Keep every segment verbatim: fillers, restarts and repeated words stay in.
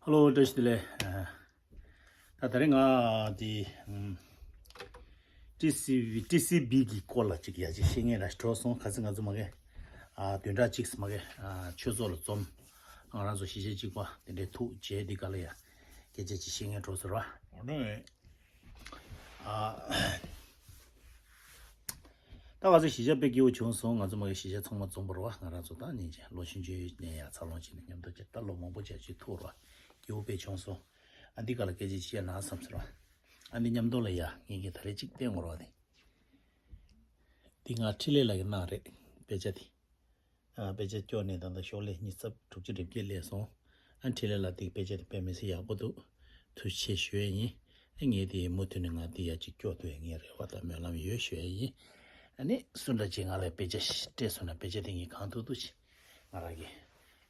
ཧ་ལོ། བཀྲ་ཤིས་བདེ་ལེགས། ཨ། ད་ད་རེས་ང་དེ་ཨམ། ཊི་སི་བི། ཊི་སི་བི་གི་སྐོར་ལ་ཅིག་ཡ་ཅིག་བཤད་མཁན་ར་གྲོགས་སོང་། ཁ་སང་ང་ཚོ་མ་གི་ཨ་བདུན་ཕྲག་གཅིག་མ་གི་ཨ་ཆོས་ཚོགས་ལ་འཛོམས། ང་རང་ཚོ་གཞིས་བྱེས་གཅིག་པ་དེ་འདྲའི་ཐུག་བྱས་དེ་ག་ལ་ཡ་སྐད་ཆ་ཅིག་བཤད་མཁན་གྲོགས་ཚོ་ར། འོ་ནི། ཨ། ད་ང་ཚོ་གཞིས་ཆགས་དཔེ་སྐྱིད་པོ་བྱུང་སོང་། ང་ཚོ་མ་གི་གཞིས་ཆགས་ཚང་མ་འཛོམས་པ་རེད་བ། ང་རང་ཚོ་ད་ཉིན་བྱེད་ལོ་ཆུང་ཆུང་ནས་ཡ་འཚར་ལོངས་བྱས་ནས་མཉམ་དུ་བྱས། ད་ལོ་མང་པོ་བྱས་ཅིག་ཐུག་རེད་བ། སྐྱིད་པོ་དཔེ་བྱུང་སོང་། ཨ་འདི་ག་ལ་སྐད་ཆ་ཅིག་བཤད་ན་བསམ་ཟེར་བ། ཨ་འདི་མཉམ་དུ་ལ་ཡ་ངེད་ཀྱིས་ད་རེས་ཅིག་བསྟན་དགོས་རེད་བ། དེ་འདི་ང་འཕྲིན་ལས་ལགས་ཀྱིས་གནང་རེད། དཔེ་ཆ་དེ། ཨ་དཔེ་ཆ་སྐྱོར་ནས་ད་ལྟ་ཤོག་ལྷེ་ཉི་ཤུ་རྩ་དྲུག་ཅུ་རེ་བརྒྱད་སླེབས་སོང་། ཨ་འཕྲིན་ལས་ལགས་དེ་དཔེ་ཆ་དེ་དཔེ་མི་སྲིད་ཡག་པོ་འདུག། ཐུགས་རྗེ་ཆེ་ཞུ་ཡས་ཡིན། ཨ་ངས་དེ་མུ་མཐུད་ནས་ང་དེ་ཡ་གཅིག་སྐྱོར་ཐུབ་ཡས་ངའི་རེ་བ་དང་སྨོན་ལམ་ཡོད་ཞུ་ཡས་ཡིན། ཨ་ནི་སུ་འདྲ་ཅིག་ང་ལ་དཔེ་ཆ་སྤྲད་སོང་ན་དཔེ་ཆ་དེ་ངས་གང་ཐུབ་ཐུབ་ཅིག་ང་རང་གིས་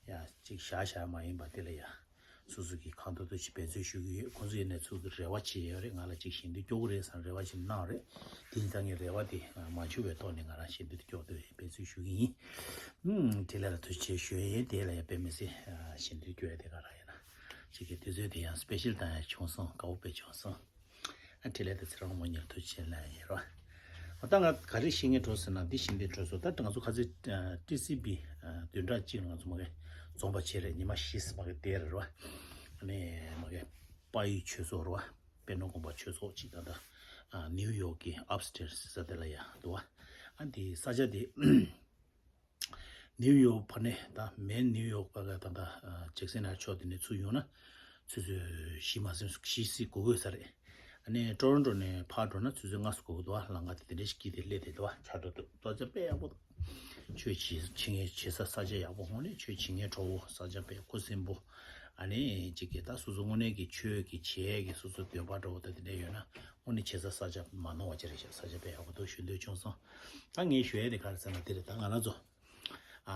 ཡ་གཅིག་བཞག་བཞག་མ་ཡིན་པ་དེ་ལ་ཡ། སོ་སོ་གིས་གང་ཐུབ་ཐུབ་ཅིག་འབད་བརྩོན་ཞུ་གི་ཡོད། ཁོང་ཚོ་ཡིན་ནའི་ཚུར་རེ་བ་བྱེད་ཡོད་རེད། ང་ལ་ཅིག་ཞལ་འདོན་སྐྱོར་གི་རེད་བསམ་རེ་བ་ཅིག་གནང་རེད། དེ་ཡིན་ཙང་ངས་རེ་བ་དེ་མ་འཆུག་པའི་ཐོག་ནས་ང་རང་ཞལ་འདོན་དེ་སྐྱོར་ཐུབ་ཡས་འབད་བརྩོན་ཞུ་གི་ཡིན། ཨུམ། དེ་ལ་ལ་ཐུགས་རྗེ་ཆེ་ཞུ་ཡས་ཡིན། དེ་ལ་ཡ་དཔེ་མི་སྲིད་ཞལ་འདོན་སྐྱོར་ཡས་དེ་ག་རང་ཡིན་ན། ཅིག་གི་དུས་ཚོད་དེ་ཡང་སི་པེ་ཤལ་བཏང་ཡས་བྱུང་སོང་། དགའ་པོ་དཔེ་བྱུང་སོང་། ཨ་འཕྲིན་ལས་དང་ཚེ་རིང་མོ་གཉིས་ལ་ཐུགས་རྗེ་ཆེ་ལབ་ཡས་ཡིན་རོ། ད་ང་ག་རེ་བཤད་མཁན་འགྲོ་ཟེར་ན་འདི་བཤད་འདི་འགྲོ་སོང་། ད་ང་ཚོ་ཁ་སང་ཊི་སི་བི་བདུན་ཕྲག་གཅིག་ལ་ང་ཚོ་མ་གི་འཛོམས་པ་བྱས་རེད། ཉི་མ་བཞི་ཙམ་མ་གི་དེ་རེད་རོ། ཨ་ནི་མ་གི་དཔལ་ཡུལ་ཆོས་ཚོགས་རེད་བ། པད་ནོར་དགོན་པ་ཆོས་ཚོགས་ཅིག་ད་ལྟ་ཨ་ནིའུ་ཡོག་གི་ཨབ་སི་ཊེར་སི་ཟེར་དེ་ལ་ཡ་འདུག་བ། ཨ་འདི་ས་ཆ་དེ་ནིའུ་ཡོག་ཕར་ནས་ད་མེན་ནིའུ་ཡོག་པ་ག་ད་ད་ཨ་ཇེག་སན་ཧའེཊ་ཕྱོགས་དེ་ནས་ཚུར་ཡོང་ན་ཆུ་ཚོད་བཞི་མ་ཟིན་བཞི་ཙམ་འགོར་དགོས་ས་རེད། ཨ་ནི་ཊོ་རོན་ཊོ་ནས་ཕར་འགྲོ་ན་ཆུ་ཚོད་ལྔ་ཙམ་འགོར་གི་འདུག་བ། ལམ་ཁ་དེ་དེ་འདྲ་ཞིག་གིས་དེ་སླེབས་བསྡད་འདུག་བ། ཆར་འགྲོ་འདུག། ས་ཆ་དཔེ་ཡག་པོ་འདུག། ཆོས་བྱེད་བྱེད་མཁན་བྱེད་ས་ས་ཆ་ཡག་པོ། དངོས་གནས་ཆོས་བྱེད་མཁན་གྲོགས་པོ། ས་ཆ་དཔེ་ཁུ་སིམ་པོ། ཨ་ནི་གཅིག་གིས་ད་སོ་སོ་དངོས་གནས་ཀྱི་ཆོས་ཀྱི་བྱེད་ཀྱི་སོ་སོ་འདོད་པ་འདྲ་བོ་ད་དེ་འདྲ་ཡོད་ན་དངོས་གནས་བྱེད་ས་ས་ཆ་མ་ནོར་བ་ཅིག་རེད་ཤག། ས་ཆ་དཔེ་ཡག་པོ་འདུག། ཞུ་འདོད་བྱུང་སོང་། ད་ངས་ཞུ་ཡས་དེ་ག་རེ་ཟེར་ན་དེ་རེད། ད་ང་རང་ཚོ་ཨ་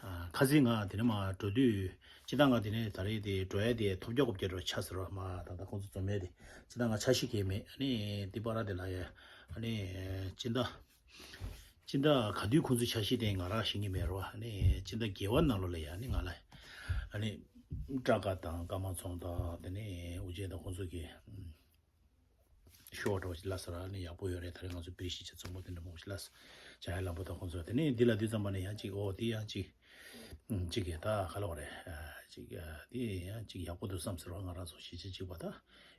ཨ་ཁ་སང་ང་དེ་ནས་མར་འགྲོ་དུས་སྤྱིར་བཏང་ང་དེ་ནས་ད་རེས་དེ་འགྲོ་ཡས་དེ་ཐོབ་རྒྱག་གོ་བརྒྱ་འགྲོ་ཆ་ཟེར་བ་མ་ད་ད་ཁོང་ཚོ་འཛོམས་ཡས་དེ་སྤྱིར་བཏང་ང་འཆར་གཞི་གང་ཡང་མེད། ཨ་ནི་འདི་པར་དེ་ལ་ཡ་ཨ་ནི་སྤྱི་ཟླ་སྤྱི་ཟླ་ག་དུས་ཁོང་ཚོའི་འཆར་གཞི་དེ་ང་རང་ཤེས་ཀྱི་མེད་རོ། ཨ་ནི་སྤྱི་ཟླ་བརྒྱད་པ་ནང་ལོགས་ལ་ཡ་ཨ་ནི་ང་ལ་ཨ་ནི་སྦྲ་དཀར་དང་ཀརྨ་ཚོང་དང་དེ་ནས་ཨུ་རྒྱན་དང་ཁོང་ཚོ་གི་ཤོ་འདྲ་བོ་ཞིག་ལབ་ས་ར་ཨ་ནི་ཡག་པོ་ཡོད་རེད། ད་རེས་ང་ཚོ་བི་རི་ཤི་ཆ་ཚོང་པ་དེ་འདྲ་མང་པོ་ཞིག་ལབ་ས། བྱ་ཡ་ལམ་བུ་དང་ཁོང་ཚོ་དེ་ནས་འདི་ལ་དུས་ཙམ་པ་ནས་ཡང་ཅིག་ཨོ་དེ་ཡང་ཅིག་ཅིག་གིས་ད་ག་ལ་བ་རེད། ཅིག་དེ་ཡང་ཅིག་ཡག་པོ་འདུག་བསམ་ཟེར་བ། ང་རང་ཚོ་གཞིས་བྱེས་གཅིག་པ་ད་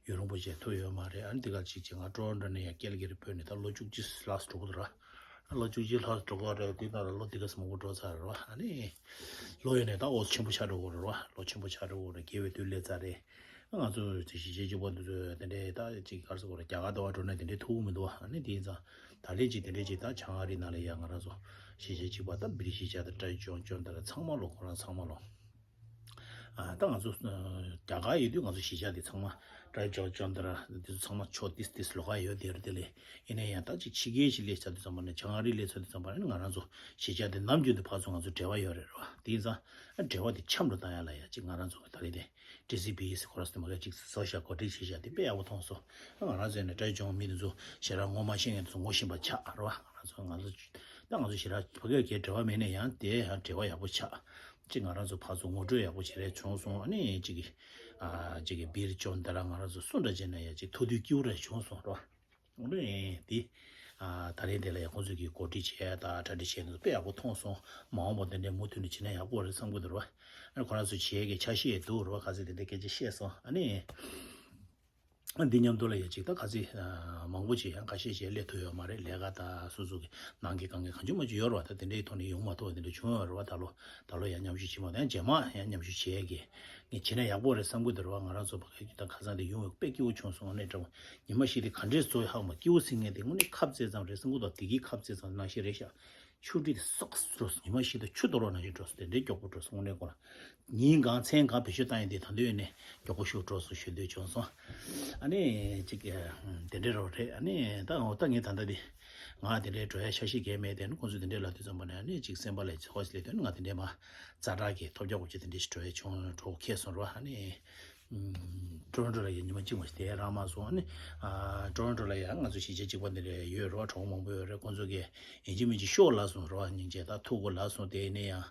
ཡུན་རིང་པོ་བྱས་ཐུག་ཡོད་མ་རེད། ཨ་ནི་འདི་ག་ཅིག་ཅིག་ང་ཊོ་རོན་ཊོ་ནས་ཡང་ཀལ་ག་རི་བོད་ནས་ད་ལོ་བཅུ་གཅིག་ལྷག་འགྲོ་གི་འདུག་ར། ལོ་བཅུ་གཅིག་ལྷག་འགྲོ་གི་རེད། དེ་ནང་ལ་ལོ་འདི་ག་ཙམ་མང་པོ་འགྲོ་ཚར་རེད་བ། ཨ་ནི་ལོ་ཡོད་ནས་ད་འོ་ཆེན་པོ་ཆགས་འགྲོ་གི་རེད་བ། ལོ་ཆེན་པོ་ཆགས་འགྲོ་གི་རེད། རྒས་པའི་དུས་སླེབས་ཚར་རེད། ང་ཚོ་གཞིས་བྱེས་གཅིག་པ་འདི་ཚོ་དེ་འདྲའི་ད་ཅིག་ག་རེ་ཟེར་དགོས་རེད། རྒྱ་གར་དུ་བ་འགྲོ་ན་དེ་འདྲའི་ཐུག་གི་མི་འདུག་བ། ཨ་ནི་དེ་ཡིན་ཙང་ད་ལན་ཅིག་དེ་འདྲའི་ཅིག་ད་བྱང་ཨ་རི་ནང་ལ་ཡ་ང་རང་ཚོ་གཞིས་བྱེས་གཅིག་པ་ད་བི་རི་ཤི་ཆ་དང་ཊའི་ཇོང་ཇོན་དེ་ར་ཚང་མ་ལོ་ཁོ་རང་ཚང་མ་ལོ། ཨ་ད་ང་ཚོ་རྒྱ་གར་ཡོད་དུས་ང་ཚོ་གཞིས་ཆགས་དེ་ཚང་མ་ཊའི་ཇོང་ཇོན་དེ་ར་དེ་ཚོ་ཚང་མ་ཕྱོགས་ཏིས་ཏིས་ལོགས་ཀ་ཡོད་དེ་རེད། དེ་ལས་ཡིན་ན་ཡང་ད་ཅིག་ཕྱི་རྒྱལ་ཞིག་སླེབས་ཚར་དུས་ཙམ་པ་ནས་བྱང་ཨ་རི་སླེབས་ཚར་དུས་ཙམ་པ་ནས་ང་རང་ཚོ་གཞིས་ཆགས་དེ་ནམ་རྒྱུན་དུ་ཕར་ཚུར་ང་ཚོ་འབྲེལ་བ་ཡོད་རེད་རོ། དེ་ཡིན་ཙང་ཨ་འབྲེལ་བ་དེ་འཆམ་རུ་བཏང་ཡ་ལ་ཡ་ཅིག་ང་རང་ཚོ་གི་ད་རེས་དེ་ཊི་སི་བི་ཟེར་ཁོ་ར་ཚོ་དེ་མ་ག་ཅིག་བཟོ་བཞག་གོ་སྒྲིག་བྱས་བཞག་དེ་དཔེ་ཡག་པོ་མཐོང་སོང་། ང་རང་ཚོ་ཡིན་ན་ཊའི་ཇོང་མི་དེ་ཚོ་ཞེ་དྲག་ངོ་མ་ཤེས་མཁན་དེ་ཚོ་ངོ་ཤེས་པ་ཆགས་རོ། ང་རང་ཚོ་ང་ཚོ་ད་ང་ཚོ་ཞེ་དྲག་ཕ་གིར་གའི་འབྲེལ་བ་མེད་ན་ཡང་དེ་ཡང་འབྲེལ་བ་ཡག་པོ་ཆགས། ཅིག་ང་རང་ཚོ་ཕར་ཚུར་ངོ་སྤྲོད་ཡག་པོ་བྱེད་རེས་བྱུང་སོང་། ཨ་ནི་ཅིག་གི་ཨ་ཅིག་གི་བིར་ཅོན་དེ་ར་ང་རང་ཚོ་སུ་འདྲ་བྱས་ན་ཡང་ཅིག་ཐུག་དུས་སྐྱིད་པོ་རེ་བྱུང་སོང་རོ། འོ་ནི་དེ་ཨ་ད་རེས་དེ་ལ་ཡང་ཁོང་ཚོས་ཀྱི་གོ་སྒྲིག་བྱས་ད་གྲ་སྒྲིག་བྱས་ནས་དཔེ་ཡག་པོ་མཐོང་སོང་། མ་འོངས་པ་དེ་འདྲའི་མུ་མཐུད་ནས་བྱེད་ན་ཡག་པོ་རེད་བསམ་གྱི་འདུག་ར། ཨ་ཁོ་རང་ཚོ་བྱེད་ཀྱི་འཆར་གཞི་ཡང་འདུག་ར་བ། ག་ཚོད་དེ་འདྲའི་སྐད་ཆ་བཤད་སོང་། ཨ་ནི། འདི་མཉམ་དུ་ལ་ཡ་ཅིག་ད་ག་ཚོད་མང་པོ་ཅིག་ཡང་ཁ་ཤས་ཤིག་སླེབས་ཐུབ་ཡོད་མ་རེད། ལས་ཀ་དང་སོ་སོ་གི་ནང་གི་གང་གི་གང་བྱུང་མ་བྱུང་ཡོད་རེད་བ། ད་དེ་འདྲའི་ཐོག་ནས་ཡོང་མ་ཐུབ་པ་དེ་འདྲ་བྱུང་ཡོད་རེད་བ། ད་ལོ་ད་ལོ་ཡང་མཉམ་ཞུགས་བྱེད་མ་ཐུབ། ཡང་རྗེས་མ་ཡང་མཉམ་ཞུགས་བྱེད་ཡས་ཀྱི་ངས་བྱེད་ན་ཡག་པོ་རེད་བསམ་གྱི་འདུག་རེད་བ། ང་རང་ཚོ་ཕ་གི་ད་ཁ་སང་དེ་ཡོང་བའི་དཔེ་སྐྱིད་པོ་བྱུང་སོང་། ཨ་ནི་འདྲ་བོ་ཉི་མ་ཞིག་དེ་ག་འདྲས་བཟོ་ཡག་མ་སྐྱིད་པོ་ཟིན་མཁན་དེ་དངོས་གནས་ཁ་བཙལ་ཙམ་རེད་བསམ་གྱི་འདུག། དེ་གི་ཁ་བཙལ་ཙམ་ནང་བཞིན་རེད་ཤག། ཆུ་ཊི་དེ་སོགས་འགྲོ་སོང་། ཉི་མ་བཞི་དང་ཆུ་དོར་བ་ནང་བཞིན་འགྲོ་སོང་། དེ་འདྲའི་མགྱོགས་པོ་འགྲོ་སོང་། དངོས་གནས་ཁོ་རང་ཉིན་གང་མཚན་གང་བེད་སྤྱོད་བཏང་ཡོད་དེ་ད་དུང་ཡོད་ནས་མགྱོགས་པོ་ཞིག་འགྲོ་སོང་ཞུ་འདོད་བྱུང་སོང་། ཨ་ནི་ཅིག་དེ་འདྲའི་རོ་རེད། ཨ་ནི་ད་འོ་ད་ངས་ད་ལྟ་དེ་ང་དེ་འདྲའི་འགྲོ་ཡ་འཆར་གཞི་གང་ཡང་མེད། དེ་ནི་ཁོང་ཚོས་དེ་འདྲའི་ལབ་དུས་ཙམ་པ་ནས་ཨ་ནི་ཅིག་སེམས་པ་ལ་ཚོར་བ་ཞིག་སླེབས་དུས་ང་དེ་འདྲའི་མ་ཛ་དྲག་གི་ཐོབ་རྒྱག་དགོས་ཀྱི་དེ་འདྲའི་ཞིག་འགྲོ་ཡ་བྱུང་འགྲོ་ཁེལ་སོང་རོ། ཨ་ནི། ཀྲོ་རོན་ཀྲོ་ལ་ཡང་ཉི་མ་གཅིག་མ་ཞིག་བསྡད་རག་མ་སོང་། ཨ་ནི་ཀྲོ་རོན་ཀྲོ་ལ་ཡང་ང་ཚོ་གཞིས་ཆགས་གཅིག་པ་འདི་འདྲ་ཡོད་རེད་བ། གྲོགས་མང་པོ་ཡོད་རེད། ཁོང་ཚོ་གིས་ཡིན་གཅིག་མིན་གཅིག་ཤོག་ལབ་སོང་རེད་བ། སྙིང་རྗེ། ད་ཐུག་གོ་ལབ་སོང་། དེ་ནས་ཡང་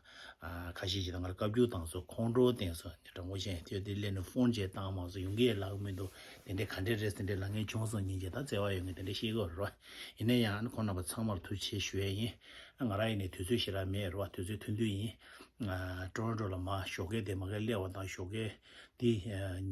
ཁ་ཤས་ཤིག་ད་ང་ལ་བཀའ་བཀྱོན་བཏང་སོང་། ཁོང་ཁྲོ་བཏང་སོང་། དྲང་པོ་བཤད་ན་དེ་ལས་ནས་ཕོན་བྱས་བཏང་མ་སོང་། ཡོང་གི་ཡོད་ལབ་གི་མི་འདུག་དེ་འདྲ་ག་འདྲ་རེད་ཟེར་འདྲ་ལབ་མཁན་བྱུང་སོང་། སྙིང་རྗེ། ད་བརྩེ་བ་ཡོད་མཁན་དེ་འདྲ་ཤེས་ཀྱི་ཡོད་རེད་བ། ཡིན་ན་ཡང་ཁོང་རྣམ་པ་ཚང་མར་ཐུགས་རྗེ་ཆེ་ཞུ་ཡས་ཡིན། ང་རང་ཡིན་ནའི་དུས་ཚོད་ཞེ་དྲག་མེད་རེད་བ། དུས་ཚོད་ཐུང་ཐུང་ཡིན། ཀྲོ་རོན་ཀྲོ་ལ་མར་ཞོགས་ཀས་དེ་མ་གི་སླེབས་པ་དང་ཞོགས་ཀས་འདི་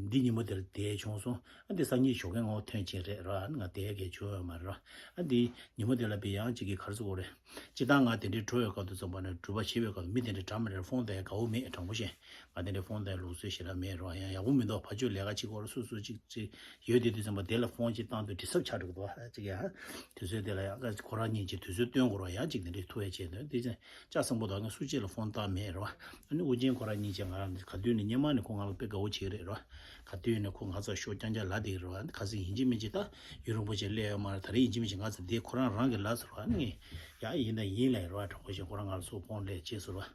འདི་ཉིན་མོ་དེར་བསྡད་བྱུང་སོང་། ཨ་འདི་སང་ཉིན་ཞོགས་ཀས་ངོ་ཐོན་ཕྱིན་རེད་ར། ང་བསྡད་ཀྱི་བྱུང་ཡོད་མ་རེད་ར། ཨ་འདི་ཉིན་མོ་དེ་ལ་བི་ཡང་གཅིག་གིས་ག་རེ་ཟེར་དགོས་རེད། སྤྱིར་བཏང་ང་དེ་འདྲའི་འགྲོ་ཡོད་སྐབས་དུ་ཙམ་པ་ནས་སྒྲུབ་པ་བྱེད་པའི་སྐབས་དུ་མི་དེ་འདྲ་འདྲ་མི་འདྲ་ཕོན་བཏང་ཡ་དགའ་བོ་མེད། དྲང་པོ་བཤད། ང་དེ་འདྲའི་ཕོན་བཏང་ཡ་ལུགས་སྲོལ་ཞེ་དྲག་མེད་ར། ཡང་ཡག་པོ་མི་འདུག་ཕར་ཕྱོགས་ལས་ཀ་བྱེད་དགོས་ར། སུ་སུ་གཅིག་གཅིག་ཡོད་དེ་དུས་ཙམ་པ་དེ་ལ་ཕོན་གཅིག་བཏང་དུས་ཌི་སི་ཊབ་ཆགས་འགྲོ་གི་འདུག་ཨ་གཅིག་ཡ། དུས་ཚོད་དེ་ལ་ཡང་ཁོ་རང་གཉིས་ཀྱིས་དུས་ཚོད་སྟོན་དགོས་ར། ཡང་གཅིག་དེ་འདྲའི་ཐུག་ཡ་བྱས་འདུག་དེ་ཙང་ལྕགས་སྲིན་པོ་དང་ངས་སུ་གཅིག་ལ་ཕོན་བཏང་མེད་ར། ཨ་ནི་ཨུ་རྒྱན་ཁོ་རང་གཉིས་ཀྱིས་ང་རང་ག་དུས་ནས་སྔོན་མ་ནས་ཁོ་ང་ལ་དཔེ་དགའ་བོ་བྱེད་ཀྱི་རེད་ར། ག་དུས་ནས་ཁོ་ང་ཚོ་ཤོག་རྐྱང་རྐྱང་ལབ་བསྡད་ཀྱི་རེད་བ། ཁ་སང་ཡིན་གཅིག་མིན་གཅིག་ད་ཡུན་རིང་པོ་ཅིག་སླེབས་ཡོད་མ་རེད། ད་རེས་ཡིན་གཅིག་མིན་གཅིག་ང་ཚོ་འདི་ཁོ་རང་རང་གིས་ལབ་ཟེར་བ། ཨ་ནི་ཡ་ཡིན་དང་ཡིན་ལབ་ཡོད་ར། དྲང་པོ་བཤད། ཁོ་རང་ང་ལ་ཚུར་ཕོན་སླེབས་བྱས་ཟེར་བ།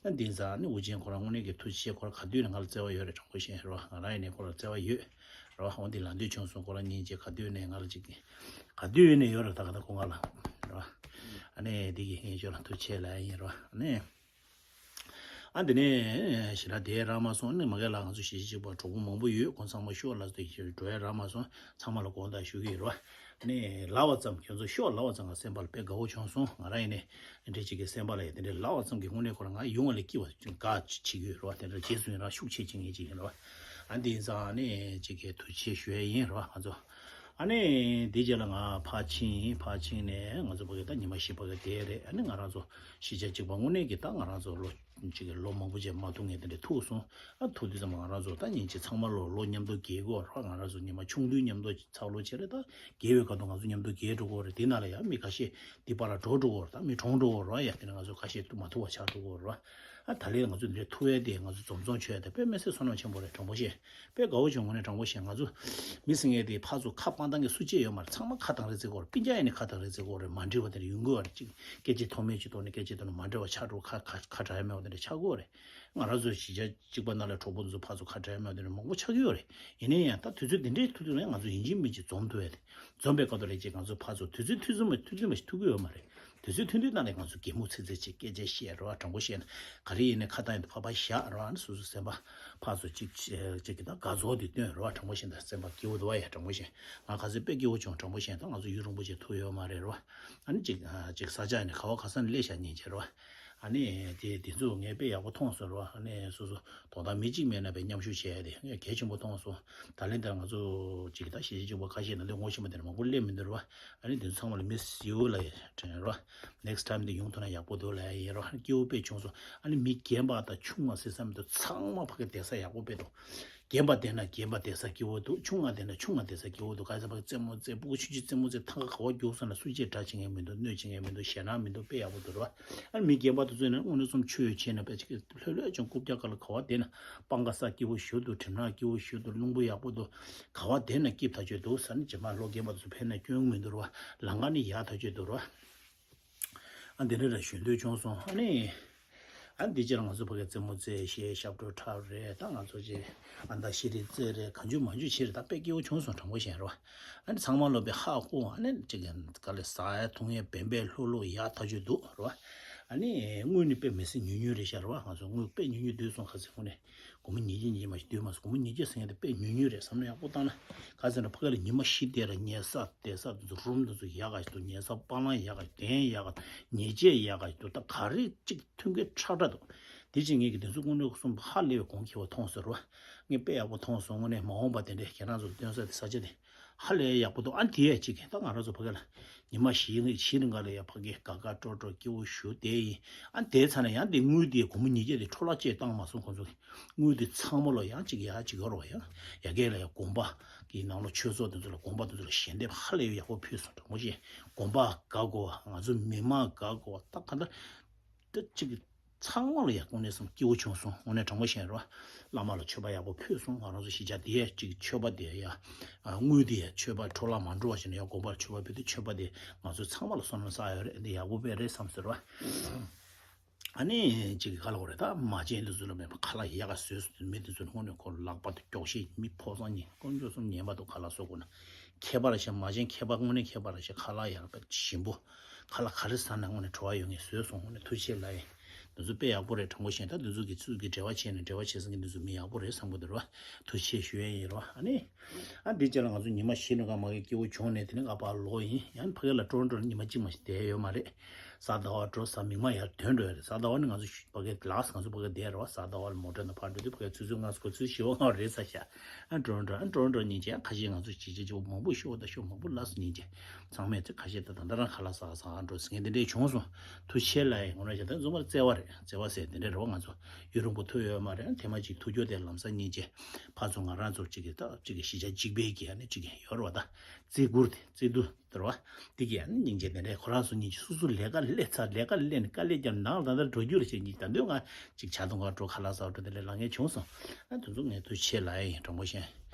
ཨ་འདི་ཙང་ཨ་ནི་ཨུ་རྒྱན་ཁོ་རང་དངོས་གནས་ཀྱི་ཐུགས་རྗེ་ཆེ། ཁོ་རང་ག་དུས་ནས་ང་ལ་བརྩེ་བ་ཡོད་རེད། དྲང་པོ་བཤད་ར། ང་རང་ཡིན་ནའི་ཁོ་ལ་བརྩེ་བ་ཡོད་ར། འོ་འདི་ལབ་འདོད་བྱུང་སོང་། ཁོ་རང་གཉིས་ཀྱིས་ག་དུས་ནས་ང་ལ་ཅིག་ག་དུས་ནས་ཡོད་རེད། ད་ག་ད་ཁོ་ང་ལ་ར། ཨ་ནི་འདི་གི་ཡིན་ཆོག་ལ་ཐུགས་རྗེ་ཆེ་ལབ་ཡ་ཡིན་ར། ཨ་ནི། ཨ་འདི་ནས་ཞེ་དྲག་བསྡད་རག་མ་སོང་། ཨ་ནི་མ་གི་ལ་ང་ཚོ་གཞིས་བྱེས་གཅིག་པ་གྲོགས་པོ་མང་པོ་ཡོད། ཁོང་ཚང་མ་ཤོག་ལབ་སྟེ་འགྲོ་ཡ་རག་མ་སོང་། ཚང་མ་ལ་དགོངས་དག་ཞུ་གི་ཡོད་ར། ཨ་ནི་ལབ་པ་ཙམ། ཁྱོད་ཚོ་ཤོག་ལབ་པ་ཙམ་ང་སེམས་པ་ལ་དཔེ་དགའ་བོ་བྱུང་སོང་། ང་རང་ཡིན་ནའི་འདྲ་གཅིག་གི་སེམས་པ་ལ་ཡ་དེ་འདྲའི་ལབ་པ་ཙམ་གྱིས་དངོས་གནས་ཁོ་རང་ང་ཡོང་བ་ལ་སྐྱིད་པ་དགའ་བྱེད་ཀྱི་ཡོད་ར། དེ་འདྲ་རྗེས་སུ་ཡིན་ར་ཤུགས་ཆེ་བྱེད་མཁན་ཅིག་ཡིན་ར། ཨ་འདི་ཙང་ཨ་ནི་གཅིག་གི་ཐུགས་རྗེ་ཆེ་ཞུ་ཡ་ཡིན་ར། ང་ཚོ་ཨ་ནི་དེ་རྗེས་ལ་ང་ཕར་ཕྱིན། ཕར་ཕྱིན་ནས་ང་ཚོ་ཕ་གི་ད་ཉི་མ་བཞི་ཕ་གི་བསྡད་རེད། ཨ་ནི་ང་རང་ཚོ་གཞིས་ཆགས་གཅིག་པ་དངོས་གནས་ཀྱི་ད་ང་རང་ཚོ་ལོ་གཅིག་གི་ལོ་མང་པོ་བྱས་མ་ཐུག་མཁན་དེ་འདྲ་ཐུག་སོང་། ཨ་ཐུག་དུས་ཙམ་ང་རང་ཚོ་ད་ཉིན་གཅིག་ཚང་མ་ལོ་ལོ་མཉམ་དུ་རྒས་དགོས་ར། ང་རང་ཚོ་ཉི་མ་ཆུང་དུས་མཉམ་དུ་ཚར་ལོ་བྱས་རེད། ད་རྒས་པའི་སྐབས་དུ་ང་ཚོ་མཉམ་དུ་རྒས་འགྲོ་གི་རེད། དེ་ནང་ལ་ཡང་མི་ཁ་ཤས་འདི་པར་འགྲོ་འགྲོ་གི་རེད། ད་མི་གྲོངས་འགྲོ་གི་རེད་ཡ། དེ་ནས་ང་ཚོ་ཁ་ཤས་མ་ཐུག་པ་ཆགས་འགྲོ་གི་རེད། ཨ་ད་ལན་ང་ཚོ་འདི་འདྲ་ཐུག་ཡས་དེ་ང་ཚོ་འཛོམས་འཛོམས་བྱས་ཏེ་དཔེ་མི་སྲིད་བསོད་ནམས་ཆེན་པོ་རེད། དྲང་པོ་བཤད། དཔེ་དགའ་བོ་བྱུང་། དངོས་གནས་དྲང་པོ་བཤད། ང་ཚོ་མི་ཟེར་མཁན་དེ་ཕར་ཚུར་ཁ་སྤང་སྟངས་ཀྱི་སུ་གཅིག་ཡོད་མ་རེད། ཚང་མ་ཁ་བཏང་རེ་རྩེ་གི་ཡོད་རེད། སྤུན་ཀྱག་ཡིན་ནའི་ཁ་བཏང་རེ་རྩེ་གི་ཡོད་རེད། མ་འགྲིག་པ་དེ་འདྲ་ཡོང་གི་ཡོད་རེད། ཅིག་སྐད་ཆ་ཐོགས་མེད་ཅིག་ཐོགས་ནས་སྐད་ཆ་ཐོགས་ནས་མ་འགྲིག་པ་ཆགས་འགྲོ། ཁ་ཁ་ཁ་བྲལ་མེད་པ་དེ་འདྲ་ཆགས་ཀྱི་ཡོད་རེད། ང་རང་ཚོ་གཞིས་ཆགས་གཅིག་པ་ནང་ལ་གྲོགས་པོ་ཚོ་ཕར་ཚུར་ཁ་བྲལ་མེད་པ་དེ་འདྲ་མང་པོ་ཆགས་ཀྱི་ཡོད་རེད། ཡིན་ན་ཡང་ད་དུས་ཚོད་འདི་འདྲའི་ཐུག་དུས་ལ་ང་ཚོ་ཡིན་གཅིག་མིན་གཅིག་འཛོམས་ཐུབ་ཡ་དེ། འཛོམས་པའི་སྐབས་དུ་ལ་ཅིག་ང་ཚོ་ཕར་ཚུར་དུས་ཚོད་ཐུང་ཐུང་མ་ཐུང་ཐུང་མ་ཞིག་ཐུག་གི་ཡོད་མ་རེད། དུས་ཚོད་ཐུང་ཐུང་ནང་ནས་ང་ཚོ་གད་མོ་ཚིག་ཚིག་ཅིག་སྐད་ཆ་བཤད་རོགས། དྲང་པོ་བཤད་ན་ག་རེ་ཡིན་ནའི་ཁ་བཏང་ཡོད་དུས་ཕར་ཕར་བཞག་རོགས། ཨ་ནི་སོ་སོ་སེམས་པ་ཕར་ཚུར་ཅིག་ཅིག་གི་ད་དགའ་ཚོར་དེ་སྟོན་རོགས། དྲང་པོ་བཤད་ན་སེམས་པ་སྐྱིད་པོ་འདུག་བ་ཡ། དྲང་པོ་བཤད། ང་ཁ་སང་དཔེ་སྐྱིད་པོ་བྱུང་། དྲང་པོ་བཤད་ན་ད་ང་ཚོ་ཡུན་རིང་པོ་ཅིག་ཐུག་ཡོད་མ་རེད་རོགས། ཨ་ནི་ཅིག་ཅིག་ས་ཆ་ནས་ག་བ་ག་ས་ནས་སླེབས་ཤག་ཉིན་བྱེད་རོགས། ཨ་ནི་དེ་དེ་ཚོ་ངས་དཔེ་ཡག་པོ་མཐོང་སོང་རོགས། ཨ་ནི་སོ་སོ་དོ་བདག་མི་གཅིག་མེད་ན་དཔེ་མཉམ་ཞུགས་བྱས་ཏེ་ངས་གལ་ཆེན་པོ་མཐོང་སོང་། ད་ལན་དེར་ང་ཚོ་ཅིག་ད་གཞིས་བྱེས་གཅིག་པ་ཁ་ཤས་ནང་དོན་ངོ་ཤེས་པ་དེ་འདྲ་མང་པོ་སླེབས་མི་འདུག་རོགས། ཨ་ནི་དེ་ཚོ་ཚང་མ་ལ་མི་སི་ཡུ་ལབ་ཡ་དྲན་རོགས། ནེག་སི་ཊའིམ་དེ་ཡོང་ཐུབ་ན་ཡག་པོ་འདུག་ལབ་ཡ་ཡིན་རོགས། ཨ་ནི་སྐྱིད་པོ་དཔེ་བྱུང་སོང་། ཨ་ནི་མི་རྒན་པ་དང་ཆུང་བ་ཟེར་ས་མི་འདུག་ཚང་མ་ཕ་གི་བསྡད་ས་ཡག་པོ་དཔེ་འདུག་རྒན་པ་བསྡད་ན་རྒན་པ་བསྡད་ས་སྐྱིད་པོ་འདུག་ཆུང་བ་བསྡད་ན་ཆུང་བ་བསྡད་ས་སྐྱིད་པོ་འདུག་ག་ས་ཕ་གི་རྩེད་མོ་རྩེ། སྤུ་གུ་ཆུང་ཆུང་རྩེད་མོ་རྩེ། ཐང་ག་ག་བ་རྒྱུག་སོང་ན་སུ་གཅིག་དགྲ་བྱེད་མཁན་མི་འདུག་གནོད་བྱེད་མཁན་མི་འདུག་ཞེད་སྣང་མི་འདུག་དཔེ་ཡག་པོ་འདུག་རོགས། ཨ་ནི་མི་རྒན་པ་དེ་ཚོ་ནི་དངོས་གནས་རྩོམ་ཆོས་ཡོད་བྱས་ན་དཔེ་ཅིག་ལྷོད་ལྷོད་ཅིག་རྐུབ་བཀྱག་སྒང་ལ་ག་བ་བསྡད་ན་སྤང་ཁ་ས་སྐྱིད་པོ་ཞེ་པོ་འདུག་གྲིབ་ནག་སྐྱིད་པོ་ཞེ་པོ་འདུག་རླུང་བུ་ཡག་པོ་འདུག་ག་བ་བསྡད་ན་སྐྱིད་ཐག་ཆོད་འདུག་ཟེར་ནས་རྗེས་མ་ལོ་རྒན་པ་དེ་ཚོ་ཕེབས་ན་སྐྱོན་མི་འདུག་རོགས། ལམ་ཁ་ནི་ཡག་ཐག་ཆོད་འདུག་རོགས། ཨ་འདི་འདྲ་ར་ཞུ་འདོད་བྱུང་སོང་། ཨ་ནི། ཨ་འདི་ཕྱིར་ང་ཚོ་ཕ་གི་རྩེད་མོ་རྩེ་ཞེས་ཞབས་བྲོ་འཁྲབ་རེད། ད་ང་ཚོ་ཅིག་ཨ་མདའ་ཤི་རི་རྩེ་རེད། གང་བྱུང་མང་བྱུང་བྱེད་རེད། ད་དཔེ་སྐྱིད་པོ་བྱུང་སོང་། དྲང་པོ་བཤད་རོགས། ཨ་ནི་ཚང་མ་ལོ་པའི་ཧ་ཧུ། ཨ་ནི་ཅིག་ག་ལེ་ཟ་ཡ་འཐུང་ཡ་བེམ་པོ་ལྷོད་ལྷོད་ཡག་ཐག་ཆོད་འདུག་རོ། ཨ་ནི་དངུལ་ནི་དཔེ་མི་སྲིད་ཉུང་ཉུང་རེད་ཤག་རོ། ང་ཚོ་དངུལ་དཔེ་ཉུང་ཉུང་བསྡུས་སོང་། ཁ་སང་དངོས་གནས། སྒོར་མོ་ཉིས་བརྒྱ་ཉིས་བརྒྱ་མ་ཞིག་བསྡུས་མ་སོང་། སྒོར་མོ་ཉིས་བརྒྱ་ཟེར་མཁན་དེ་དཔེ་ཉུང་ཉུང་རེད། བསམ་བློ་ཡག་པོ་བཏང་ན། ག་ཟེར་ན་ཕ་གི་ལ་ཉི་མ་བཞི་བསྡད་ར། ཉལ་ས་བསྡད་ས་དེ་ཚོ་རུམ་དེ་ཚོ་ཡག་ག་ཞིག་འདུག་ཉལ་ས་པ་ལང་ཡག་ག་ཞིག་གདན་ཡག་ག་ཉལ་ཆས་ཡག་ག་ཞིག་འདུག་ད་ག་རེ་གཅིག་མཐུན་རྐྱེན་ཁྲག་ཁྲག་འདུག་དེ་བཞིན་ངེད་ཀྱི་དེ་ཚོ་དངོས་གནས་གསུམ་ཧ་ལས་པའི་གོང་ཁེ་བ་མཐོང་ཟེར་བ། ངས་དཔེ་ཡག་པོ་མཐོང་སོང་། དངོས་གནས་མ་འོངས་པ་དེ་འདྲའི་ཁྱེད་རང་ཚོ་སྟོན་ས་དེ་ས་ཆ་དེ་ཧ་ལས་ཡག་པོ་འདུག་ཨ་དེ་ཡ་གཅིག་གིས་ད་ང་རང་ཚོ་ཕ་གི་ལ་ཉི་མ་བཞི་བཞི་རིང་ག་ལ་ཡ་ཕ་གི་དགའ་དགའ་སྤྲོ་སྤྲོ་སྐྱིད་པོ་བཞུགས་བསྡད་ཡིན། ཨ་དེའི་ཚ་ན་ཡང་དེ་དངུལ་དེ་སྒོར་མོ་ཉིས་བརྒྱ་དེ་འཕྲོ་བརླག་བཅས་བཏང་མ་སོང་། ཁོང་ཚོ་གིས་དངུལ་དེ་ཚང་མ་ལོ་ཡང་གཅིག་ཡ་གཅིག་ཡོད་རོགས། ཡང་ཡ་གི་ལ་ཡ་དགོན་པ་གི་ནང་ལོ་ཆོས་ཚོགས་དེ་ཚོ་ལ་དགོན་པ་དེ་ཚོ་ལ་ཞལ་འདེབས་ཧ་ལས་ཡག་པོ་ཕུལ་སོང་། དྲང་པོ་བཤད། དགོན་པ་དགའ་དགོས་པ། ང་ཚོ་མི་མང་དགའ་དགོས་པ། ད་ག་འདྲ་ད་གཅིག་ཚང་མ་ལ་ཡ་དངོས་གནས་སེམས་སྐྱིད་པོ་བྱུང་སོང་། དངོས་གནས་དྲང་པོ་བཤད་རོགས། བླ་མ་ལ་མཆོད་པ་ཡག་པོ་ཕུལ་སོང་། ང་རང་ཚོ་གཞིས་ཆགས་འདི་ཡ་གཅིག་མཆོད་པ་དེ་ཡ་དངུལ་དེ་ཡ་མཆོད་པ་འཕྲོ་བརླག་མ་འགྲོ་བ་བྱས་ནས་ཡ་དགོན་པར་མཆོད་པ་ཕུལ་དུས་མཆོད་པ་དེ་ང་ཚོ་ཚང་མ་ལ་བསོད་ནམས་བསགས་ཡོད་རེད། འདི་ཡག་པོ་དཔེ་རེད་བསམ་ཟེར་བ། ཨ་ནི་ཅིག་ག་ལ་འོ་རེད། ད་མ་བྱན་དེ་ཚོ་ལ་མེད་པ་ཁ་ལག་ཡག་ག་བཟོས་སོང་། མི་དེ་ཚོ་དངོས་གནས་ཁོ་ལག་པ་དེ་སྐྱོག་ཤེས། མི་ཕོ་བཟང་ཉིད་དཀོན་མཆོག་གསུམ་ཉན་པ་དང་ཁ་ལག་བཟོ་དགོས་ན། མཁས་པ་རེད་ཤག་མ་བྱན་མཁས་པ་དངོས་གནས་མཁས་པ་རེད་ཤག་ཁ་ལག་ཡག་པ་ཞིམ་པོ། ཁ་ལག་ག་རེ་ཟ་ན་དངོས་གནས་བྲོ་བ་ཡོད་མཁན་བཟོས་སོང་། དངོས་གནས་ཐུགས་རྗེ་ཆེ་ལབ་ཡིན། འདི་ཚོ་དཔེ་ཡག་པོ་རེད། དྲང་པོ་བཤད། ད་འདི་ཚོ་གི་ཚུལ་གི་འབྲེལ་བ་བྱས་ནས། འབྲེལ་བ་བྱེད་སེམས་ཀྱི་འདི་ཚོ་མི་ཡག་པོ་རེད་བསམ་གི་འདུག་ར། ཐུགས་རྗེ་ཆེ་ཞུ་ཡས་ཡིན་ར། ཨ་ནི། ཨ་འདི་རྗེས་ལ་ང་ཚོ་ཉི་མ་བཞི་ནང་ག་མ་གི་སྐྱིད་པོ་བྱུང་ནས། དེ་ནས་ཨ་ཕ་ལོག་ཡིན། ཡང་ཕ་གི་ལ་ཀྲོ་རོན་ཀྲོ་ལ་ཉི་མ་གཅིག་མ་ཞིག་བསྡད་ཡོད་མ་རེད། གཟའ་ཟླ་བ་འགྲོ། གཟའ་མིག་དམར་ཡར་ཐོན་འགྲོ་ཡ་རེད། གཟའ་ཟླ་བ་ནི་ང་ཚོ་ཕ་གི་ལགས་ང་ཚོ་ཕ་གི་བསྡད་ར་བ། གཟའ་ཟླ་བ་ལ་མོ་ཊ་ནང་ཕར་འགྲོ་དུས་ཕ་གི་ཆུ་ཚོད་ལྔ་དགུ་ཚོད་བཞི་པ་ལྔ་པ་རེད་ས་ཤག་ཨ་ཀྲོ་རོན་ཀྲོ། ཨ་ཀྲོ་རོན་ཀྲོ་ཉིན་བྱེད། ཨ་ཁ་ཤས་ང་ཚོ་བྱེད་བྱེད་བྱེད་མང་པོ་ཤོག་ད་ཤོག་མང་པོ་ལགས་སོ་ཉིན་བྱེད། ཚང་མས་ཚེ་ཁ་ཤས་ད་ད་ལྟ་རང་ཁ་ལག་ཟ་ཟ་འགྲོ་ཟེར་མཁན་དེ་འདྲས་བྱུང་སོང་། ཐུགས་རྗེ་ཆེ་ལབ་ཡིན། ངོ་ན་བྱས་ད་རྫུན་མར་བརྩེ་བ་རེད། བརྩེ་བ་ཟེར་དེ་འདྲས་རེད་བ། ང་ཚོ་ཡུན་རིང་པོ་ཐུག་ཡོད་མ་རེད། ཨ་ཐེངས་མ་གཅིག་ཐུག་རྒྱུ་དེ་ལམ་སང་ཉིན་བྱེད། ཕར་ཚུར་ང་རང་ཚོ་གཅིག་གི་ད་གཅིག་གི་གཞིས་ཆགས་གཅིག་པའི་གི་ཨ་ནི་གཅིག་གི་ཡོད་རེད་བ། ད་བརྩི་བཀུར་དེ་བརྩི་དུ་དེ་རེད་བ། དེ་གི་ཨ་ནི་སྙིང་རྗེ་དེ་འདྲས། ཁོ་རང་ཚོ་ཉིན་གཅིག་སོ་སོ་ལས་ཀ་སླེབས་ཚར། ལས་ཀ་སླེབས་ནས་དཀའ་ལས་བརྒྱབ་ནང་ད་ལྟ་འགྲོ་རྒྱུ་རེད་བྱས། ཉིན་ད་དུང་ང་གཅིག་ཇ་འཐུང་ག་འགྲོ། ཁ་ལག་ཟ་འགྲོ། དེ་འདྲས་ལབ་མཁན་བྱུང་སོང་། ཨ་དེ་ཚོ་ངས་ཐུགས་རྗེ་ཆེ་ལབ་ཡིན། དྲང་པོ་བཤད།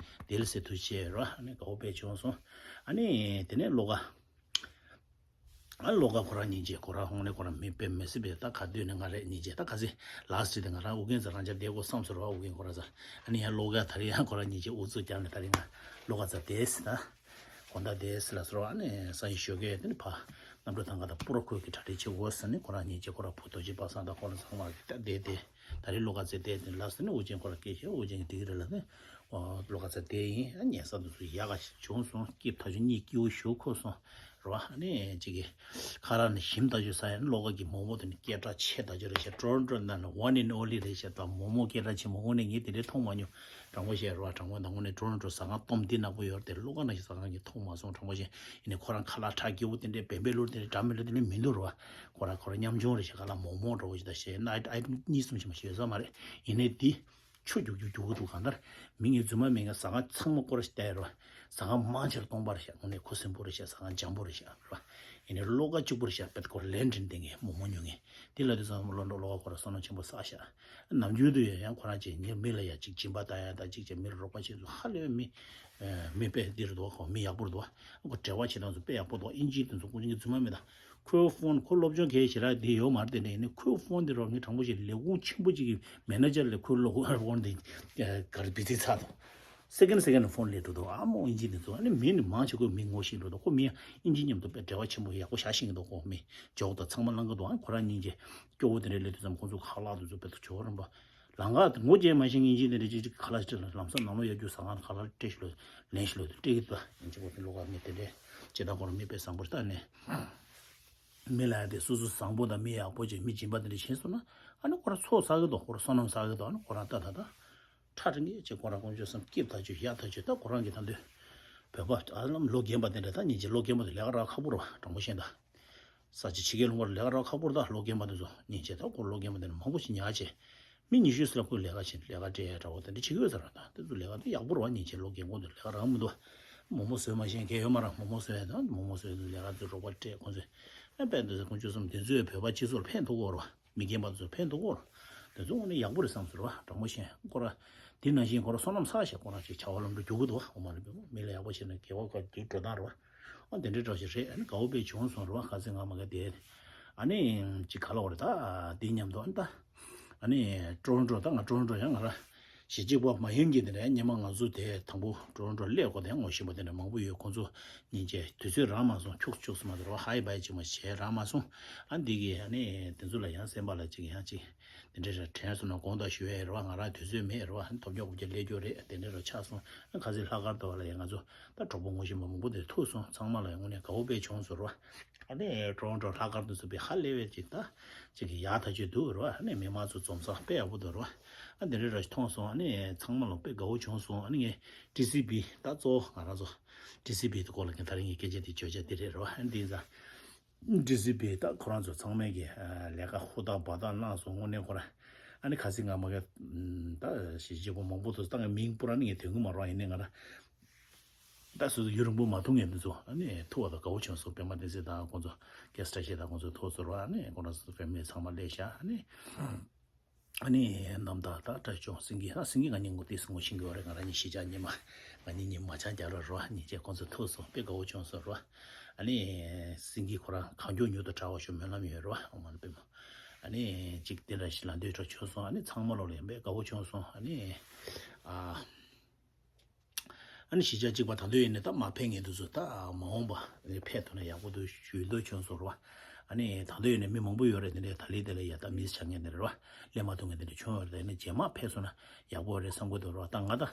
དེ་ལ་ཟེར་ཐུགས་རྗེ་ཆེ་རེད་བ། ཨ་ནི་དགའ་པོ་དཔེ་བྱུང་སོང་། ཨ་ནི་དེ་ནས་བློ་དགའ། ཨ་བློ་དགའ་ཁོ་རང་ཉིན་བྱེད། ཁོ་རང་ཧོང་ནས་ཁོ་རང་མི་དཔེ་མི་སྲིད་པའི་ད་ག་དུས་ནས་ང་རེད་ཉིན་བྱེད། ད་ག་ཚེ་ལགས་སི་དེ་ང་རང་ཨུ་རྒྱན་ཚོ་རང་ཅག་བསྡད་དགོས་བསམ་སོང་ར་བ། ཨུ་རྒྱན་ཁོ་རང་ཚོ། ཨ་ནི་ཡང་བློ་དགའ་ད་རེས་ཡང་ཁོ་རང་ཉིན་བྱེད་ཨུ་ཚུགས་བརྒྱབ་ནས། ད་རེས་ང་བློ་དགའ་ཚོ་བསྡད་ཟེར། ད་དགོང་དག་བསྡད་ཟེར་ལབ་སོང་ར་བ། ཨ་ནི་སང་ཉིན་ཞོགས་ཀས་དེ་ནི་ཕ་གནམ་གྲུ་ཐང་ག་ད་སྤུ་ར་ཁོལ་གྱི་གྲ་སྒྲིག་བྱེད་དགོས་ཟེར་ནས། ཁོ་རང་ཉིན་བྱེད་ཁོ་རང་བུ་རྡོ་རྗེ་པ་སངས་དང་ཁོ་རང་ཚང་མ་གི་ད་བསྡད་དེ། ད་རེས་བློ་དགའ་ཚོ་བསྡད་དེ་ལབ་ཟེར་ནས་ཨུ་རྒྱན་ཁོ་རང་སྐད་བཤད། ཨུ་རྒྱན་གྱིས་འགྲིག་གི་རེད་ལབ་ནས། ཨོ་བློ་དགའ་ཚོ་བསྡད་ཡིན། ཨ་ཉལ་ས་དེ་ཚོ་ཡག་ག་བྱུང་སོང་། སྐྱིད་ཐག་ཆོད། གཉིད་སྐྱིད་པོ་ཞེ་པོ་ཁུག་སོང་ར་བ། ཨ་ནི་གཅིག་གི་ཁ་ལག་ནི་ཞིམ་ཐག་ཆོད་ཟ་ཡ། ཨ་ནི་བློ་དགའ་གི་མོག་མོག་དེ་ནི་སྐད་གྲགས་ཆེ་ཐག་ཆོད་རེད་ཤག་ཀྲོ་རོན་ཀྲོ་ནང་ནས་one and only རེད་ཤག་ད་མོག་མོག་སྐད་གྲགས་ཆེན་པོ་དངོས་གནས་ངས་དེ་འདྲའི་མཐོང་མ་མྱོང་། དྲང་པོ་བཤད་ར་བ། དྲང་པོ་ད་དངོས་གནས་ཀྲོ་རོན་ཀྲོ་ཟ་ཁང་སྟོབས་འདི་ནག་པོ་ཡོད་རེད་དེ། བློ་དགའ་ནང་བཞིན་ཟ་ཁང་གི་མཐོང་མ་སོང་། དྲང་པོ་བཤད། ཡིན་ནའི་ཁོ་རང་ཁ་ལག་ཁྲག་སྐྱིད་པོ་དེ་འདྲའི་བེམ་པེ་ལོར་དེ་འདྲའི་འདྲ་མི་འདྲ་དེ་འདྲའི་མི་འདུག་ར་བ། ཁོ་རང་ཁོ་རང་ཉམ་ཆུང་རེད་ཤག་ཁ་ལག་མོག་མོག་འདྲ་བོ་ཞིག་ད་བཤད་ན་ཨ་ཨ་གཉིས་གསུམ་ཞིག་མ་ཤེས་ཡོད་ས་མ་རེད། ཡིན་ནའི་འདི་ཆུ་རྒྱུག་རྒྱུག་རྒྱུག་གི་འདུག་གང་ལྟར་མི་ངའི་རྫུན་མ་མིན་ངའི་ཟ་ཁང་ཚང་མ་སྐོར་ཞིག་བལྟས་རོགས། ཟ་ཁང་མང་ཆེར་སྟོང་པ་རེད་ཤག་དངོས་གནས་ཁུ་སིམ་པོ་རེད་ཤག་ཟ་ཁང་འཇམ་པོ་རེད་ཤག་ར། ཡིན་ནའི་བློ་དགའ་གཅིག་པོ་རེད་ཤག་དཔེ་ཁོ་ལན་འདྲེན་བསྡད་མཁན་མོག་མོག་ཉོ་མཁན། དེ་ལ་དུས་ཙམ་བློ་བློ་དགའ་ཁོ་རང་བསོད་ནམས་ཆེན་པོ་བསགས་ཤག་ནམ་རྒྱུན་དུ་ཡང་ཡང་ཁོ་རང་ཅིག་ངས་མི་ལ་ཡ་ཅིག་སྦྱིན་པ་བཏང་ཡ་དང་ཅིག་ཅིག་མི་ལ་རོགས་པ་བྱེད་ཚུལ་ཧ་ལས་པའི་མི་མི་དཔེ་འདི་རེད་འདུག་ཁོ་མི་ཡག་པོ་རེད་འདུག་ཁོ་འབྲེལ་བ་བྱེད་སྟངས་ཚོ་དཔེ་ཡག་པོ་འདུག་ཨིན་ཇིའི་དེ་ཚོ་ཁོ་ངའི་རྫུན་མ་མེད་ད། ཁོའི་ཕོན་ཁོ་སློབ་སྦྱོང་གལ་ཞེ་དྲག་འདི་ཡོད་མ་རེད་དེ་འདྲ། ཡིན་ནའི་ཁོའི་ཕོན་འདི་རོགས་ངས་དྲང་པོ་བཤད། ལས་ཁུངས་ཆེན་པོ་ཅིག་གི་མེ་ནེ་ཇར་ལས་ཁོའི་སློབ་ཕོན་འདི་ག་རེ་བི་ཛི་ཚར་འདུག་སེ་ཀེན་སེ་ཀེན་ཕོན་སླེབས་འགྲོ་འདུག་ཨ་མོ་ཨིན་ཇི་འདི་ཚོ་ཨ་ནི་མི་ནི་མང་ཆེ་ཁོའི་མི་ངོ་ཤེས་འགྲོ་འདུག་ཁོ་མི་ཨིན་ཇི་མཉམ་དུ་དཔེ་འབྲེལ་བ་ཆེན་པོ་ཡག་པོ་བཞག་ཤེས་ཀྱི་འདུག་ཁོ་མི་ཇོག་དང་ཚང་མ་བླང་གི་འདུག་ཨ་ཁོ་རང་སྙིང་རྗེ། སྐྱོ་བོ་དེ་འདྲའི་སླེབས་དུས་ཙམ་ཁོ་ཚོ་ཁ་ལག་དེ་ཚོ་དཔེ་ཐུག་ཇོ་རིམ་པ། ལམ་ཁ་ངོ་རྒྱས་མ་ཤེས་ངེས་ཅི་དེ་འདྲ་ཅིག་ཅིག་ཁ་ལག་ཅིག་ལམ་སང་ནང་ལོགས་ཡར་རྒྱུག་ཟ་ཁང་ཁ་ལག་སྤྲད་ཤི་ལོ། ལེན་ཤི་ལོ་སྤྲད་ཀྱི་འདུག་ཡིན་གཅིག་པོ་དེ་བློ་དགའ་མི་དེ་འདྲས་ཇི་ལྟར་ཁོ་རང་མི་དཔེ་བཟང་པོ་ཞིག་ལྟ་ནས། མི་ལ་ཡ་དེ་སོ་སོ་བཟང་པོ་དང་མི་ཡག་པོ་ཅིག་མི་སྦྱིན་པ་དེ་འདྲ་བྱས་སོང་ན། ཨ་ནི་ཁོ་རང་ཚོགས་བསགས་ཀྱི་འདུག་ཁོ་རང་བསོད་ནམས་བསགས་ཀྱི་འདུག་ཨ་ནི་ཁོ་རང་ད་ད་ད་ཁྲ་ཁྲིག་ངེས་ཅིག་ཁོ་རང་དཀོན་མཆོག་གསུམ་སྐྱིད་ཐག་ཆོད་ཡག་ཐག་ཆོད། ད་ཁོ་རང་གི་ད་འདོད་བོད་པ་ཨ་ལམ་ལོ་རྒན་པ་དེ་འདྲ་ད་ཉིན་གཅིག་ལོ་རྒན་པ་དེ་ལས་ཀ་རག་ཁག་པོ་རེད་བ། དྲང་པོ་བཤད་ད། ས་ཆ་ཕྱི་རྒྱལ་ལུང་པར་ལས་ཀ་རག་ཁག་པོ་རེད་ད། ལོ་རྒན་པ་དེ་ཚོ་ཉིན་བྱེད་ད་ཁོ་ལོ་རྒན་པ་དེ་འདྲ་མང་པོ་ཞིག་ཉར་བྱས། མི་ཉི་ཤུ་ཙམ་ལ་ཁོས་ལས་ཀ་བྱེད། ལས་ཀ་སྤྲད་ཡ་འདྲ་བོ་དེ་འདྲ་བྱེད་ཀྱི་ཡོད་ས་རེད། ད་དེ་ཚོ་ལས་ཀ་དེ་ཡག་པོ་རེད་བ། ཉིན་བྱེད་ལོ་རྒན་གོང་དུ་ལས་ཀ་རག་མི་འདུག་མོག་མོག་བཟོས་མ་ཤེས་མཁན་ཡོད་མ་རེད། མོག་མོག་བཟོས་ཡ་དང་མོག་མོག་བཟོས་ཡ་དེ་ལས་ཀ་དེ་རོགས་པ་སྤྲད་ཁོང་ཚོས། ཨ་དཔེ་འདི་ཚོ་དཀོན་མཆོག་གསུམ་དེ་ཚོས་བོད་པ་སྤྱི་ཚོགས་ལ་ཕན་ཐོགས་ཀྱི་ཡོད་རེད་བ། མི་རྒན་པ་དེ་ཚོ་ཕན་ཐོགས་ཀྱི་ཡོད་རེད། དེ་ཚོ་དངོས་གནས་ཡག་པོ་རེད་བསམ་སོང་རེད་བ། དྲང་པོ་བཤད། ཁོ་ར་དེ་ནང་བཞིན་ཁོ་ར་བསོད་ནམས་བསགས་ཤག་ཁོ་རང་ཅིག་བྱ་བ་ལམ་འགྲོ་རྒྱུག་གི་འདུག་བ། འོ་མ་རེད་པས་མོ། མི་ལ་ཡག་པོ་བྱས་ན་དགེ་བ་ག་དུས་འགྲོ་སྟངས་རེད་བ། ཨ་དེ་འདྲའི་འདྲ་ཞིག་རེད། ཨ་ནི་དགའ་བོ་དཔེ་བྱུང་སོང་རེད་བ། ཁ་སང་ང་མ་ག་དེ། ཨ་ནི་ཅིག་ག་ལ་བ་རེད་ད། དེ་མཉམ་དུ་ཨ་ནི་ད། ཨ་ནི་ཀྲོ་རོན་ཀྲོ་ད་ང་ཀྲོ་རོན་ཀྲོ་ཡང་ང་ར་གཞིས་བྱེས་པོ་མ་ཡིན་གྱི་དེ་འདྲའི་སྙེ་མ་ང་ཚོ་དེ་དང་པོ་ཀྲོ་རོན་ཀྲོ་སླེབས་གོ་དེ་ངོ་ཤེས་པ་དེ་འདྲ་མང་པོ་ཡོད། ཁོང་ཚོ་ཉིན་བྱེད་དུས་ཚོད་རག་མ་སོང་། ཁྱུག་ཁྱུག་སོང་མ་དེ་ར་བ། ཧའི་བའི་ཅིག་མ་བྱས་རག་མ་སོང་། ཨ་འདི་གི་ཨ་ནི་དེ་ཚོ་ལ་ཡང་སེམས་པ་ལ་ཅིག་ཡང་ཅིག་དེ་འདྲའི་ར་དྲན་སོང་ན་དགོངས་དག་ཞུ་ཡས་རེད་བ། ང་རང་དུས་ཚོད་མེད་རེད་བ། ཐོབ་རྒྱག་ཁོབ་རྒྱག་སླེབས་རྒྱུ་རེད། དེ་འདྲའི་ར་ཆགས་སོང་། ཨ་ཁ་སང་ལྷག་དཀར་དུ་བ་ལ་ཡང་ང་ཚོ་ད་གྲོགས་པོ་ངོ་ཤེས་པ་མང་པོ་དེ་ཐུག་སོང་། ཚང་མ་ལ་ཡང་དངོས་གནས་དགའ་བོ་དཔེ་བྱུང་སོང་རེད་བ། ཨ་ནི་ཀྲོ་རོན་ཀྲོ་ལྷག་དཀར་དུ་ཚུད་པའི་ཧ་ལས་པའི་ཅིག་ད་ཅིག་གི་ཡག་ཐག་ཆོད་འདུག་རེད་བ། ཨ་ནི་མི་མང་ཚོ་འཛོམས་ས་དཔེ་ཡག་པོ་འདུག་རེད་བ། ཨ་འདི་འདྲའི་ར་ཞིག་མཐོང་སོང་། ཨ་ནི་ཚང་མ་ལ་དཔེ་དགའ་བོ་བྱུང་སོང་། ཨ་ནི་ངས་ཊི་སི་བི་ད་གཙོ་བོ་ང་རང་ཚོ་ཊི་སི་བི་དེ་སྐོར་ལ་ངས་ད་རིང་གི་སྐད་ཆ་དེ་བརྗོད་བྱ་དེ་རེད་རེད་བ། ཨ་ནི་འདི་ཚ་ཊི་སི་བི་ད་ཁོ་རང་ཚོ་ཚང་མས་ཀྱི་ལས་ཀ་ཧུར་ཐག་འབད་ཐག་གནང་སོང་། དངོས་གནས་ཁོ་རང་ཨ་ནི་ཁ་སང་ང་མ་གི་ད་གཞིས་བྱེས་པོ་མང་པོ་ཚོ་ད་ངས་མིང་པུ་ར་ནི་ངས་དོན་གི་མ་རོགས། ཡིན་ནའི་ང་རང་ད་སོ་སོ་ཡུན་རིང་པོ་མ་ཐུག་མཁན་དེ་ཚོ་ཨ་ནི་ཐུག་པ་དང་དགའ་བོ་བྱུང་སོང་། པད་མ་བསྟན་འཛིན་དང་ཁོང་ཚོ་ཀེ་སི་བཀྲ་ཤིས་དང་ཁོང་ཚོ་ཐུག་སོང་ར། ཨ་ནི་ཁོང་རང་ཚོ་ཕེ་མི་ལི་ཚང་མ་སླེབས་ཤག་ཨ་ནི་ཨ་ནི་རྣམ་དག་དང་བཀྲ་ཤིས་ལྗོངས། སེང་གེ་ཨ་སེང་གེ་ང་གཉིས་ངོ་ཏོག་ཙམ་ངོ་ཤེས་ཀྱི་ཡོད་རེད། ང་རང་གཉིས་གཞིས་ཆགས་གཉིས་མ་ང་གཉིས་གཉིས་མ་ཆང་རྒྱག་ར་རོ། ཉིན་བྱེད་ཁོང་ཚོ་ཐུག་སོང་། དཔེ་དགའ་བོ་བྱུང་སོང་རོ། ཨ་ནི་སེང་གེ་ཁོ་རང་གང་མགྱོགས་མྱུར་དུ་དྲག་པ་ཤོག་སྨོན་ལམ་ཡོད་རོ། ཨོཾ་མ་ཎི་པདྨེ། ཨ་ནི་ཅིག་དེ་འདྲ་ཞིག་ལ་འདོད་གྲོགས་བྱུང་སོང་། ཨ་ནི་ཚང་མ་ལོ་ལ་ཡང་དཔེ་དགའ་བོ་བྱུང་སོང་། ཨ་ནི་ཨ། ཨ་ནི་གཞིས་ཆགས་གཅིག་པ་ད་དུང་ཡིན་ནས་ད་མ་ཕེབས་མཁན་དེ་ཚོ་ད་མ་འོངས་པ་ཕེབས་ཐུབ་ན་ཡག་པོ་འདུག་ཞུ་འདོད་བྱུང་སོང་ར་བ། ཨ་ནི་ད་དུང་ཡིན་ནས་མི་མང་པོ་ཡོད་རེད། དེ་འདྲའི་ད་ལི་དེ་ལ་ཡ་ད་མིས་བྱ་མཁན་དེ་རེད་བ། སླེབས་མ་ཐུབ་མཁན་དེ་འདྲ་བྱུང་ཡོད་རེད། ཨ་ནི་རྗེས་མ་ཕེབས་སོང་ན་ཡག་པོ་རེད་བསམ་གི་འདུག་ར་བ། ད་ང་ད་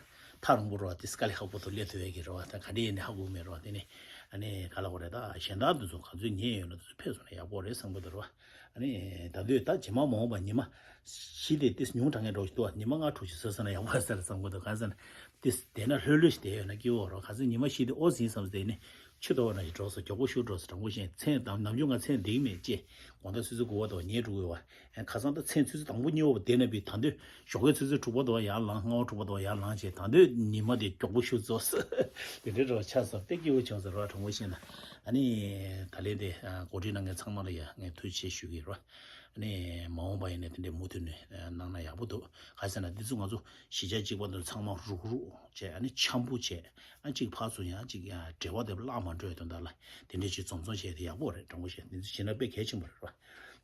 ཐག་རིང་པོ་ར་བ། དེ་དཀའ་ལས་ཁག་པོ་ཐོག་སླེབས་ཐུབ་ཡས་ཀྱི་ར་བ། ད་ག་འདྲ་ཡིན་ནས་ཧ་གོ་མེད་ར་བ། དེ་ནི་ཨ་ནི་ག་ལ་གོ་རེད། ད་གཞན་དག་དེ་ཚོ་ག་ཚོད་ཉེ་ཡོད་ན་དེ་ཚོ་ཕེབས་སོང་ན་ཡག་པོ་རེད་བསམ་གི་འདུག་ར་བ། ཨ་ནི་ད་དུང་ད་རྗེས་མ་མ་འོངས་པ་ཉི་མ་བཞི་དེ་ཏིས་ཉུང་དྲགས་མཁན་འདྲ་བོ་ཞིག་འདུག་ཉི་མ་ལྔ་དྲུག་ཞིག་བཟོས་སོང་ན་ཡག་པོ་རེད་བསམ་གི་འདུག་གང་ཟེར་ན་ཏིས་དེ་ན་ལྷོད་ལྷོད་ཞིག་བསྡད་ཡོད་ན་སྐྱིད་པོ་རོ། ག་ཚོད་ཉི་མ་བཞི་དེ་ཨོ་ཟིན་བསམ་སྟེ་ནི་ཆུ་དོག་ན་ཞིག་འགྲོ་སོང་། མགྱོགས་པོ་ཤུགས་འགྲོ་སོང་། དྲང་པོ་བཤད། མཚན་དང་ནམ་རྒྱུན་ང་མཚན་འདེགས་མེད་ཅེས་དགོང་དག་ཆུ་ཚོད་དགུ་པ་དང་ཉལ་འགྲོ་གི་ཡོད་པ། ཁ་སང་ད་མཚན་ཆུ་ཚོད་དང་པོ་གཉིས་པ་བསྡད་ན་བི་ད་འདོད་ཞོགས་ཀའི་ཆུ་ཚོད་དྲུག་པ་དང་ཡར་ལངས། ལྔ་པ་དྲུག་པ་དང་ཡར་ལངས་བྱས། ད་འདོད་ཉི་མ་དེ་མགྱོགས་པོ་ཤུགས་རྫོགས་སོང་། དེ་འདྲའི་རོ་ཆགས་སོང་། དཔེ་སྐྱིད་པོ་བྱུང་སོང་རོ། དྲང་པོ་བཤད་ན། ཨ་ནི་ད་ལན་དེ་གོ་སྒྲིག་གནང་མཁན་ཚང་མ་ལ་ཡ་ངས་ཐུགས་རྗེ་ཆེ་ཞུ་གི་རོ། ཨ་ནི་མ་འོངས་པ་ཡིན་ནའི་དེ་འདྲའི་མུ་མཐུད་ནས་གནང་ན་ཡག་པོ་འདུག་ག་ཟེར་ན་འདི་ཚོ་ང་ཚོ་གཞིས་ཆགས་གཅིག་པ་འདི་ཚང་མ་རུག་རུག་བྱས། ཨ་ནི་འཆམ་པོ་བྱས། ཨ་གཅིག་ཕར་ཚུར་ཡང་གཅིག་ཡང་འབྲེལ་བ་དེ་བརླག་མ་འགྲོ་ཡ་དོན་དག་ལ་དེ་འདྲའི་ཅིག་འཛོམས་འཛོམས་བྱས་དེ་ཡག་པོ་རེད། དྲང་པོ་བཤད། འདི་ཚོ་བྱས་ན་དཔེ་གལ་ཆེན་པོ་རེད་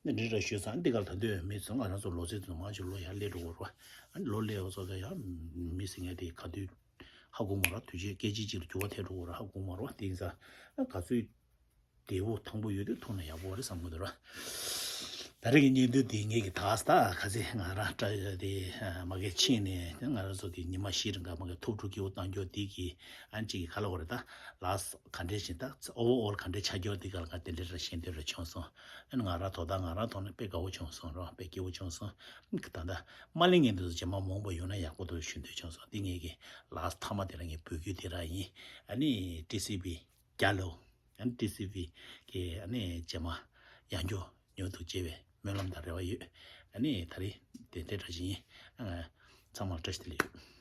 ར། འདི་འདྲ་ཞུས་ཙང་འདི་ག་ལ་ད་འདོད་མི་ཚོ་ང་རང་ཚོ་ལོ་ཚད་དུ་མང་ཆེ་ལོ་ཡར་སླེབས་འགྲོ་གི་རེད་བ། ཨ་ནི་ལོ་སླེབས་པ་ཚོ་ད་ཡང་མི་ཟེར་མཁན་དེ་ག་དུས་ཧ་གོ་མ་རེད། དུས་ཆེན་སྐད་ཆ་གཅིག་ལ་འགྱུར་བ་ཐེབས་འགྲོ་གི་རེད། ཧ་གོ་མ་རེད་བ། དེ་ཡིན་ཙང་ཨ་ག་ཚོད་བདེ་པོ་ཐང་པོ་ཡོད་དུས་ཐུག་ན་ཡག་པོ་རེད་བསམ་གི་འདུག་ར། ད་རེས་ཀྱི་བརྙན་ཐུང་འདི་ངེད་ཀྱི་དག་ས་ད་ག་ཚོད་ང་རང་སྐྲ་དེ་མ་གི་ཕྱིན་ནས་ང་རང་ཚོ་གི་ཉི་མ་བཞི་རིང་ག་མ་གི་ཐུགས་སྤྲོ་སྐྱིད་པོ་བཏང་རྒྱུ་འདི་གི་ཨ་ནི་གཅིག་གི་ག་ལ་གོ་རེད། ད་ལགས་ག་འདྲས་ཤིག་ད་ཨོ་བར་ཨོལ་ག་འདྲས་ཆགས་རྒྱུ་འདི་ག་ལ་ང་དེ་འདྲས་ར་ཤེས་འདོད་ར་བྱུང་སོང་། ཨ་ནི་ང་རང་དོ་བདག་ང་རང་ཐོག་ནས་དཔེ་དགའ་བོ་བྱུང་སོང་ར། དཔེ་སྐྱིད་པོ་བྱུང་སོང་། ད་ལྟ་མ་གླེང་མཁན་འདི་ཚོ་རྗེས་མ་མ་འོངས་པ་ཡོང་ན་ཡག་པོ་འདུག་ཞུ་འདོད་བྱུང་སོང་། འདི་ངེད་ཀྱི་ལགས་མཐའ་མ་དེ་ར་ངས་འབོད་སྐུལ་དེ་ར་ཡིན། ཨ་ནི་ཊི་སི་ཝི་རྒྱ་ལོ། ཨ་ནི་ཊི་སི་ཝི་གི་ཨ་ནི་རྗེས་མ་ཡང་བསྐྱར་མྱུར་དུ་མཇལ་བའི་སྨོན་ལམ་དང་རེ་བ་ཡོད། ཨ་ནི་ད་རེས་དེ་འདྲ་ཞིག་ཡིན། ཨ་ཚང་མར་བཀྲ་ཤིས་བདེ་ལེགས་ཡོད།